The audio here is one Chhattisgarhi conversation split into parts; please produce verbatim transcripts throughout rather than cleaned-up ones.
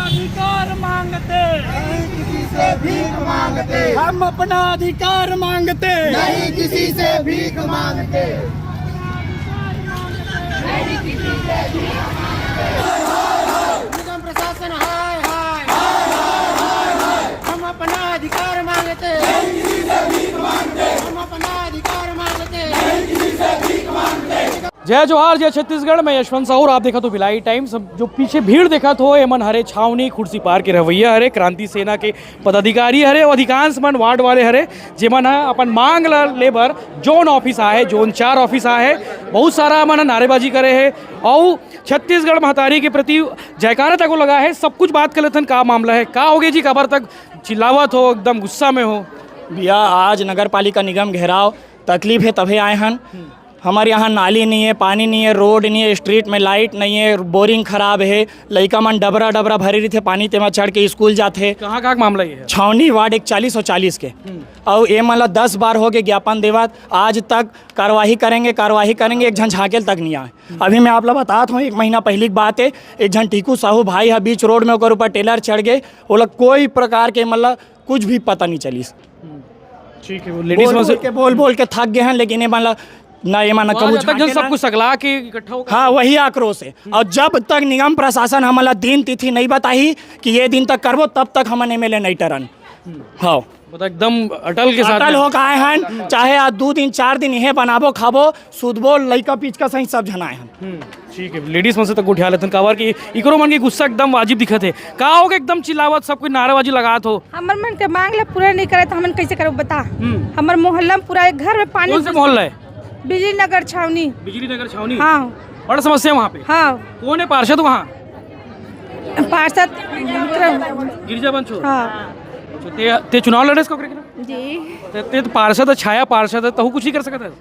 अधिकार मांगते, नहीं किसी से भीख मांगते। हम अपना अधिकार मांगते, नहीं किसी से भीख मांगते। निगम प्रशासन हाय हाय, हम अपना अधिकार मांगते, हम अपना अधिकार मांगते। जय जोहार, जय छत्तीसगढ़। मैं यशवंत साहू और आप देखत हो भिलाई टाइम्स। जो पीछे भीड़ देखत हो, एमन हरे छावनी खुर्सीपार के रहवैया हरे, क्रांति सेना के पदाधिकारी हरे, अउ अधिकांश मन वार्ड वाले हरे, जेमन ह अपन मांग ल ले बर जोन ऑफिस आए हे, जोन चार ऑफिस आए हे। बहुत सारा मन ह नारेबाजी करे हे अउ छत्तीसगढ़ महतारी के प्रति जयकारा तको लगा हे। सब कुछ बात कर लेथन, का मामला हे, का होगे जी, काबर तक चिल्लावत हो, एकदम गुस्सा में हो? भैया, आज नगर पालिका निगम घेराव तकलीफ हे, तभे आए हन। हमारे यहाँ नाली नहीं है, पानी नहीं है, रोड नहीं है, स्ट्रीट में लाइट नहीं है, बोरिंग खराब है, लइका मन डबरा डबरा भरे रहिथे पानी, तेमा चढ़ के स्कूल जाथे। कहाँ, कहाँ का मामला ये है? छावनी वार्ड इकतालीस और चालीस के। अउ ए मन ला दस बार हो गए ज्ञापन देवत, आज तक कार्रवाई करेंगे, कार्रवाई करेंगे, एक झन झांकेल तक नहीं आए। अभी मैं आप ला बतात हूँ, एक महीना पहली की बात है, एक झन टीकू साहू भाई है, बीच रोड में ओकर ऊपर टेलर चढ़ गए, ओला कोई प्रकार के मतलब कुछ भी पता नहीं चलिस। ठीक है, वो लेडीज बोल, में से बोल के, बोल, बोल के थक गए हैं, लेकिन ये मन ला ना, ये मन ला वहाँ कबू जब तक जन झांके सब ना। कुछ अगला के इकट्ठा होकर हाँ, वही आक्रोश है। और जब तक निगम प्रशासन हमन ला दिन तिथि नहीं बताही कि ये दिन तक करबो, तब तक हमन एमएलए नहीं टरन। हाँ। मतलब एकदम अटल के साथ अटल में। हो गए हैं, चाहे आज दो दिन, चार दिन इहे बनाबो, खाबो, सुतबो, लइका पिचका सही सब झन आए हैं। हम्म, ठीक है, लेडीज मन से तो गोठिया लेथन, काबर कि इकरो मन के गुस्सा एकदम वाजिब दिखत है। का होगे एकदम चिल्लावत, सब कोई नारेबाजी लगात हो? हमर मन के मांग ला पूरा नहीं करत, हमन कैसे करब बता? हम्म। हमर मोहल्ला में पूरा एक घर में पानी कौन से घुस मोहल्ला है? बिजली नगर छावनी। बिजली नगर छावनी? हाँ। बड़ा समस्या है वहाँ पे? हाँ। कौन है पार्षद वहाँ? पार्षद विक्रम। गिरिजा बंसोड़? हाँ। अच्छा, ते, ते चुनाव लड़े इसको करके ना? जी। ते, ते तो पार्षद है, छाया पार्षद है, तहू कुछ नहीं कर सकता है?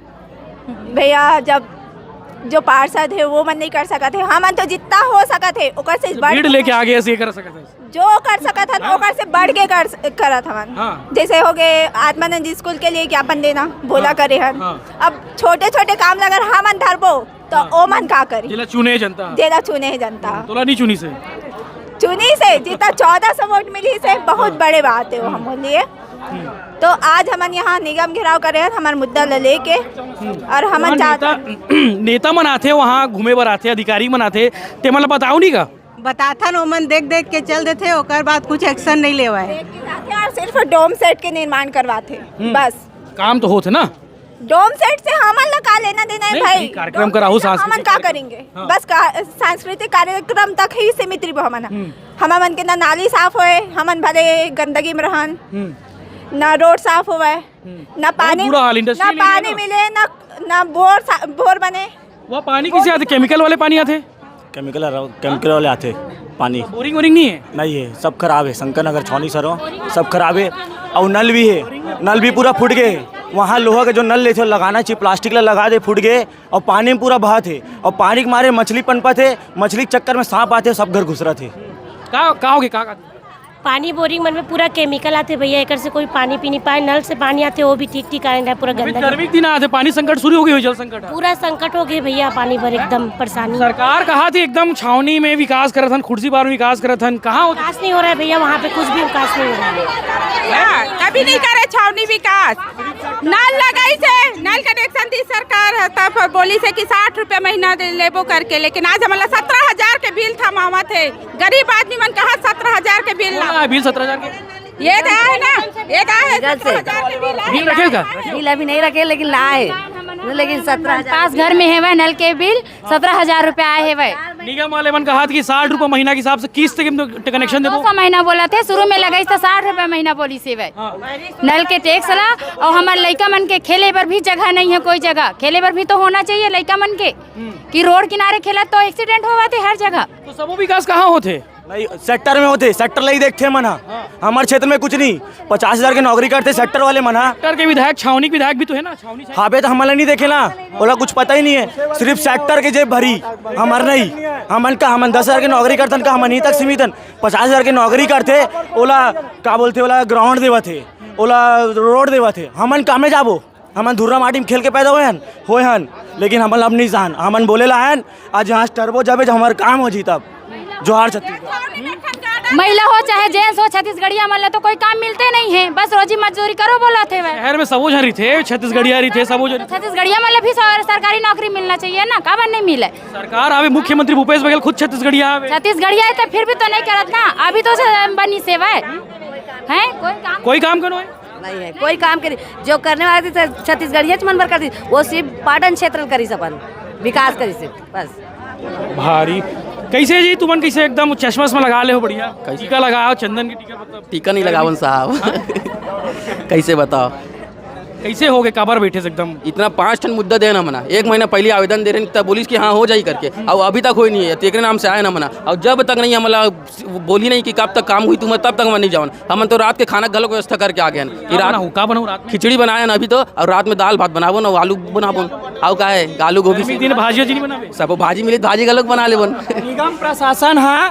भैया, जब जो पार्षद है वो मन नहीं कर सकत है, हमन तो जितना हो सकत है ओकर से तो बढ़ भीड़ के लेके आगे ऐसे ही कर सकता है। जो कर सकत हन, हाँ। ओकर से बढ़ के कर, करत हवन। हाँ। जैसे हो गए आत्मानंद स्कूल के लिए ज्ञापन देना बोला हाँ। करे हन। हाँ। अब छोटे छोटे काम ला अगर हमन धरबो तो हाँ। ओमन का करी? जेला चुने जनता। जेला चुने जनता। हाँ, तोला नहीं चुनी से? चुनी से जितना चौदह सौ वोट मिली से बहुत हाँ। बड़े बात है वो हाँ। हम बोलिए। हम्म। तो आज हमन यहाँ निगम घेराव करे हन हमार मुद्दा ला लेके हम्म। और हमन वहाँ चाहत नेता, नेता मन आथे, वहाँ घूमे बर आथे, अधिकारी मन आथे, ते मन ला बताओ नहीं का? बताथन, ओमन देख देख के चल देथे, ओकर बाद कुछ एक्शन नहीं लेवाए। देख के जाथे और सिर्फ डोम सेट के निर्माण करवाथे, हम्म। बस। काम तो होथे ना। डोम सेट से हमन ला का लेना देना है नहीं, भाई? कहीं कार्यक्रम डोम कराहू सेट से हमन सांस्कृतिक का कार्यक्रम। करेंगे? हाँ। बस का, सांस्कृतिक कार्यक्रम तक ही सीमित रहिबो हमन। हम्म। हमन मन के ना नाली साफ होए, हमन भले गंदगी में रहन, हम्म। ना रोड साफ होए, हम्म। ना बहुत पानी, बुरा हाल, इंडस्ट्रियल ना एरिया पानी ना। मिले, ना, ना बोर सा-, बोर बने। वहाँ पानी किसे आथे? केमिकल वाले पानी आथे? केमिकल वाला, केमिकल वाले आथे पानी। बोरिंग वोरिंग नहीं है? नहीं है, सब खराब है। शंकर नगर छौनी सरो, सब खराब है। और नल भी है, नल भी पूरा फूट गए। वहाँ लोहा का जो नल लेथे लगाना चाहिए, प्लास्टिक ला लगा दे, फूट गए। और पानी में पूरा बहत है। और पानी के मारे मछली पनपत है, मछली के चक्कर में सांप आथे, सब घर घुसरत है। का, का होगे, का, का? पानी बोरिंग मन में पूरा केमिकल आथे भैया, एकर से कोई पानी पी नहीं पाए। नल से पानी आथे, वो भी ठीक ठीक आए ना, पूरा अभी गंदा। गर्मी के दिन आथे, पानी संकट शुरू हो गई हो, जल संकट है। पूरा संकट हो गए भैया, पानी बर एकदम परेशानी। सरकार कहा थी एकदम छावनी में विकास करत हन, खुर्सीपार में विकास करत हन, कहाँ होता? विकास नहीं हो रहा है भैया, वहाँ पे कुछ भी विकास नहीं हो रहा है। भैया, कभी नहीं करे छावनी विकास। नल लगाई से, नल कनेक्शन दी सरकार है, तब बोली से कि साठ रुपया महीना दे लेबो करके, लेकिन आज हमला सत्रह हजार के बिल थमावत है। गरीब आदमी मन कहाँ सत्रह हजार के बिल ला? हाँ, बिल सत्रह हजार के। ये तो है ना, ये तो है, निगम से। सत्रह हजार के बिल है। बिल रखे का? बिल अभी नहीं रखे, लेकिन लाए। लेकिन सत्रह हजार पास घर में है वह नल के बिल, सत्रह हजार रुपया आए हे वह। निगम वाले मन कहा कि साठ रुपया महीना के हिसाब से किस्त के कनेक्शन दो देबो। सौ महीना बोला थे, शुरू में लगाई था साठ रुपया महीना बोली से वह। हाँ। नल के टैक्स ला, और हमारे लइका मन के खेले बर भी जगह नहीं है, कोई जगह खेले बर भी तो होना चाहिए लइका मन के, हम्म। कि रोड किनारे खेलत तो एक्सीडेंट होवत है हर जगह। तो सबो विकास कहाँ होथे? नहीं, सेक्टर में होथे, सेक्टर ला ही देखथे मन ह। हाँ। हमारे क्षेत्र में कुछ नहीं। पचास हजार के नौकरी करथे सेक्टर वाले मन ह। सेक्टर के विधायक, छावनी के विधायक भी तो है ना, छावनी से। हाँ बे, तो हमन ला नहीं देखे ना, ओला कुछ पता ही नहीं है। सिर्फ सेक्टर के जेब भरी, हमर नहीं। हमन का, हमन दस हजार के नौकरी करथन का, हमन यहीं तक सीमित हन। पचास हजार के नौकरी करथे, ओला का बोलथे, ओला ग्राउंड देवत हे, ओला रोड देवत हे, हमन कामे जाबो? हमन धुर्रा माटी में खेल के पैदा होए हन, होए हन, लेकिन हमन अब नहीं सहन, हमन बोले ला हन, आज यहाँ से टरबो जाबे जब हमार काम हो जी तब। जोहार छत्तीसगढ़। महिला हो चाहे जेंट्स हो, छत्तीसगढ़िया मन ला तो कोई काम मिलते नहीं है, बस रोजी मजदूरी करो बोलत हे। शहर में सबो झन रहिथे, छत्तीसगढ़िया रहिथे, सबो झन। छत्तीसगढ़िया मन ला भी सर-, सरकारी नौकरी मिलना चाहिए ना, काबर नहीं मिले? सरकार आवे, मुख्यमंत्री भूपेश बघेल खुद छत्तीसगढ़िया आवे। छत्तीसगढ़िया है तो फिर भी तो नहीं करत ना, अभी तो से-, बनी सेवा है, हैं? कोई काम कोई काम कनो है? नहीं है, कोई काम करी। जो करने वाला थी, छत्तीसगढ़िया च मन भर कर दी, वो सिर्फ पाटन क्षेत्र करी, अपन विकास करी सिर्फ, बस। भारी। कैसे जी, तुमन कैसे एकदम चश्मा वश्मा लगा ले हो, बढ़िया? कैसे? टीका लगाओ, चंदन की टीका, मतलब। टीका नहीं लगावन साहब। कैसे बताओ? कैसे हो गए, काबर बैठे से एकदम? इतना पाँच ठन मुद्दा देन हमन ह। एक महीना पहले आवेदन दे रहे, तब बोलिस कि हाँ, हो जाई करके, और अभी तक होई नहीं है। तेकरे नाम से आए ना हमन ह। और जब तक नहीं हमला बोली नहीं कि कब तक काम हुई, तुम तब तक हमन नहीं जावन। हमन तो रात के खाना घलो व्यवस्था करके आ गए हन कि का रात बनाहू, का बनाहू रात में? खिचड़ी बनाए हन अभी तो, और रात में दाल भात बनाबो ना, आलू बनाबो, और का है, आलू गोभी गर्मी से। दिन भाजी वाजी नहीं बनाबे? सब भाजी मिली, भाजी घलो बना लेबो। निगम प्रशासन ह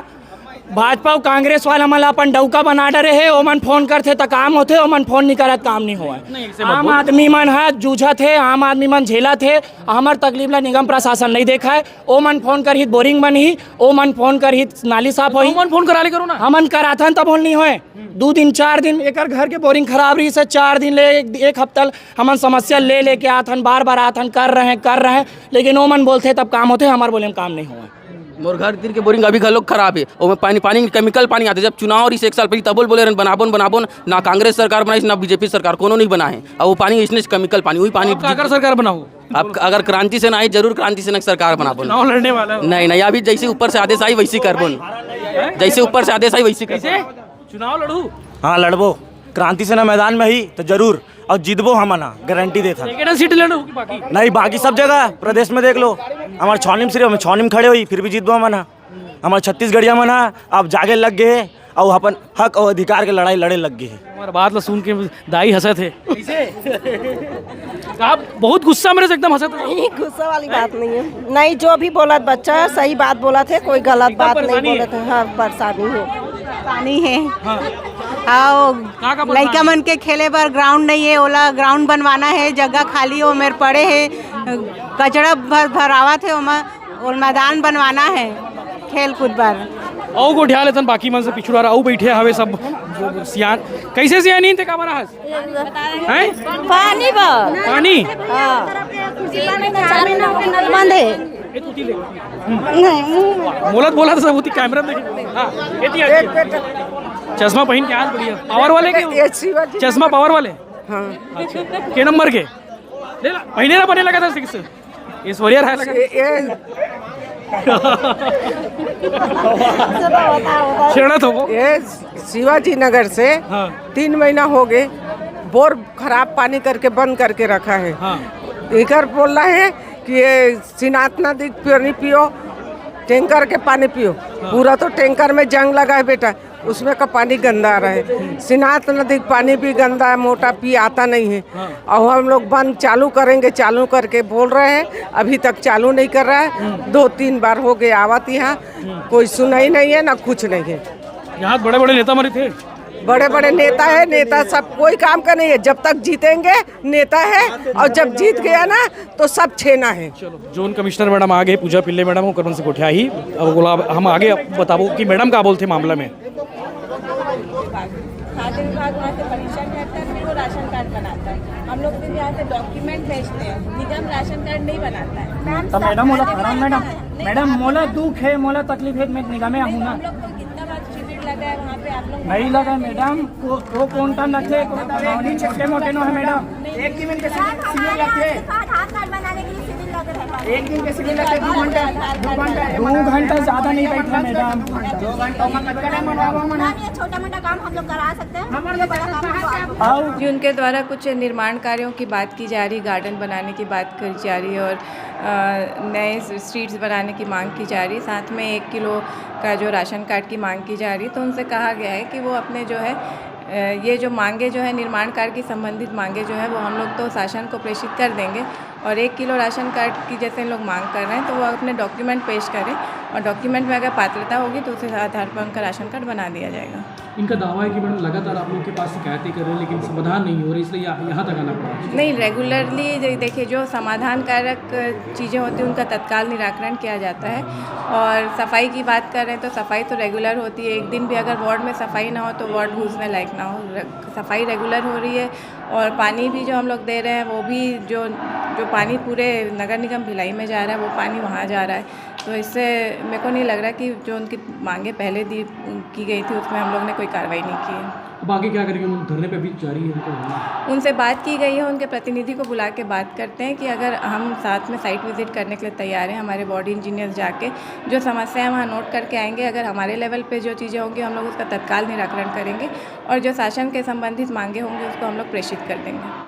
भाजपा अउ कांग्रेस वाला मन ला अपन डौका बना डरे हे। ओमन फोन करथे त काम होथे, ओमन फोन नहीं करत, काम नहीं होवय। नहीं, ऐसे मत आम बोल। आदमी मन ह जूझत हे, आम आदमी मन झेलत हे। हमर तकलीफ ला निगम प्रशासन नहीं देखय। ओमन फोन करही त बोरिंग बनही, ओमन फोन करही त नाली साफ होही। ओमन फोन करा ले करो ना। हमन कराथन तब होल नहीं होय। दू दिन, चार दिन, एकर घर के बोरिंग खराब रही से चार दिन ले एक, एक हफ्ता ल हमन समस्या ले लेके आथन, बार बार आथन, कर रहे हैं, कर रहे हैं, लेकिन ओमन बोलथे तब काम होथे, हमर बोले म काम नहीं होवय। मोर घर तीर के बोरिंग अभी घलोक खराब हे, ओमे पानी, पानी, केमिकल पानी आथे। जब चुनाव रहिस एक साल पहले, तबो ले बोले रहन, बनाबोन, बनाबोन, ना कांग्रेस सरकार बनाइस, ना बीजेपी सरकार, कोनो नहीं बनाए। अब वो पानी इसने केमिकल पानी, वही पानी। अब काकर सरकार बनाहू? अब अगर क्रांति सेना आई, जरूर क्रांति सेना की सरकार बनाबोन। चुनाव लड़ने वाला हो? नहीं, नहीं, अभी जैसे ऊपर से आदेश आई, वैसे करबोन। जैसे ऊपर से आदेश आई, वैसे करबोन। कैसे? चुनाव लड़ू? हाँ, लड़बो। क्रांति सेना मैदान में ही तो जरूर, और जीतबो हमन ह, गारंटी देथन। एक सीट लड़ू कि बाकी? नहीं, बाकी सब जगह प्रदेश में देख लो, हमारे छौनी में सिर्फ हम छौनी में खड़े होई, फिर भी जीतबो हमन ह। हमारे छत्तीसगढ़िया मन ह अब जागे लग गए हे, और अपन हक और अधिकार के लड़ाई लड़े लग गए हे। हमारे बात ला सुन के दाई हंसत हे। कैसे? आप बहुत गुस्सा मेरे से एकदम हंसत हे। नहीं, गुस्सा वाली बात नहीं है। नहीं, जो भी बोलत बच्चा सही बात बोलत हे, कोई गलत एकदम बात नहीं परेशानी है। बोलत हे। हाँ, परेशानी है। पानी है। हाँ। आओ, का, का परेशानी? लइका मन के खेले बर ग्राउंड नहीं है, ओला ग्राउंड बनवाना है, जगह खाली हो मेर पड़े है, कचरा भर भरावत है ओमा, ओल मैदान बनवाना है खेल कूद बर। अउ गोठिया लेथन बाकी मन से पिछुड़ा रहा, अउ बैठे हवे सब सियान। कैसे सियानी ते का बना हस? हैं? पानी बा। पानी? हाँ। बंद है। ए, तू ती ले। नहीं, मुंह में। बोलत बोलत सब होती कैमरा में देखे। हाँ, ये दिया, ये दिया। चश्मा पहन के आज बढ़िया। पावर वाले के? ये शिवाजी। चश्मा पावर वाले? हाँ। अच्छा। के नंबर के? ले ला, पहले ना बने लगा था सिक्स। ऐश्वर्या राय लगा। ये, ये छेड़ा तो वो। ये शिवाजी नगर से हाँ। तीन महीना हो गए, बोर खराब पानी करके बंद करके रखा है। हाँ। इकर बोल रहा है कि ये सीनाथ नदी के पानी पियो, टैंकर के पानी पियो। हाँ। पूरा तो टैंकर में जंग लगा है बेटा, उसमें का पानी गंदा आ रहा है। सीनाथ नदी का पानी भी गंदा है, मोटा पी आता नहीं है। हाँ। और हम लोग बंद चालू करेंगे, चालू करके बोल रहे हैं, अभी तक चालू नहीं कर रहा है। हम्म। दो तीन बार हो गए आवत यहाँ, हम्म। कोई सुनाई नहीं है ना कुछ नहीं है। यहाँ बड़े बड़े नेता मरे थे। बड़े बड़े नेता है, नेता सब कोई काम का नहीं है। जब तक जीतेंगे नेता है, और जब जीत गया ना तो सब छेना है। चलो, जोन कमिश्नर मैडम आ गए, पूजा पिल्ले मैडम, ओकर मन से गोठियाही। अब ओला हम आगे बताबो कि मैडम का बोलथे मामला में। खाद्य विभाग वहाँ से परीक्षा करता है, फिर वो राशन कार्ड बनाता है। हम लोग फिर यहाँ से डॉक्यूमेंट भेजते हैं, निगम राशन कार्ड नहीं बनाता है। तो मैडम, मोला, मैडम, मैडम, मोला दुख है, मोला तकलीफ है, मैं निगम में हूँ ना। हम लोग तो कितना बार शिविर लगा है वहाँ पे, आप लोग नहीं लगा है मैडम, वो, वो कौन टा नखे, छोटे मोटे नो है मैडम। एक दिन के शिविर, शिविर लगथे। आधार कार्ड बनाने के लिए शिविर लगे हैं। एक दिन के शिविर लगथे, दो घंटा, दो घंटा। दो घंटा ज्यादा नहीं बैठा मैडम। दो घंटा में कतका टाइम बनाबो हमन? मैम, ये छोटा मोटा काम हम लोग करा सकते हैं। ये बड़ा काम हमको आप जी, उनके द्वारा कुछ निर्माण कार्यों की बात की जा रही, गार्डन बनाने की बात की जा रही है और, अ, नए स्ट्रीट्स बनाने की मांग की जा रही है। साथ में एक किलो का जो राशन कार्ड की मांग की जा रही है, तो उनसे कहा गया है कि वो अपने जो है, अ, ये जो मांगे जो है, निर्माण कार्य की संबंधित मांगे जो है, वो हम लोग तो शासन को प्रेषित कर देंगे और एक किलो राशन कार्ड की जैसे इन लोग मांग कर रहे हैं, तो वो अपने डॉक्यूमेंट पेश करें और डॉक्यूमेंट में अगर पात्रता होगी, तो उस आधार पर उनका राशन कार्ड बना दिया जाएगा। इनका दावा है कि मैडम, लगातार आप लोगों के पास शिकायतें कर रहे हैं, लेकिन समाधान नहीं हो रहा, इसलिए यहाँ यहाँ तक आना पड़ा। नहीं, रेगुलरली देखिए, जो समाधान कारक चीज़ें होती हैं, उनका तत्काल निराकरण किया जाता है। और सफाई की बात कर रहे हैं, तो सफाई तो रेगुलर होती है। एक दिन भी अगर वार्ड में सफाई ना हो, तो वार्ड घुसने लायक ना हो। र- सफाई रेगुलर हो रही है। और पानी भी जो हम लोग दे रहे हैं, वो भी जो जो पानी पूरे नगर निगम भिलाई में जा रहा है, वो पानी वहाँ जा रहा है। तो इससे मेरे को नहीं लग रहा कि जो उनकी मांगें पहले दी की गई थी, उसमें हम लोग ने कोई कार्रवाई नहीं की है। अब आगे क्या करेंगे? उन धरने पे भी जारी है उनका धरना? उनसे बात की गई है, उनके प्रतिनिधि को बुला के बात करते हैं कि अगर हम साथ में साइट विजिट करने के लिए तैयार हैं, हमारे बॉडी इंजीनियर्स जाके जो समस्याएं वहाँ नोट करके आएंगे, अगर हमारे लेवल पे जो चीज़ें होंगी, हम लोग उसका तत्काल निराकरण करेंगे और जो शासन के संबंधित मांगे होंगी, उसको हम लोग प्रेषित कर देंगे।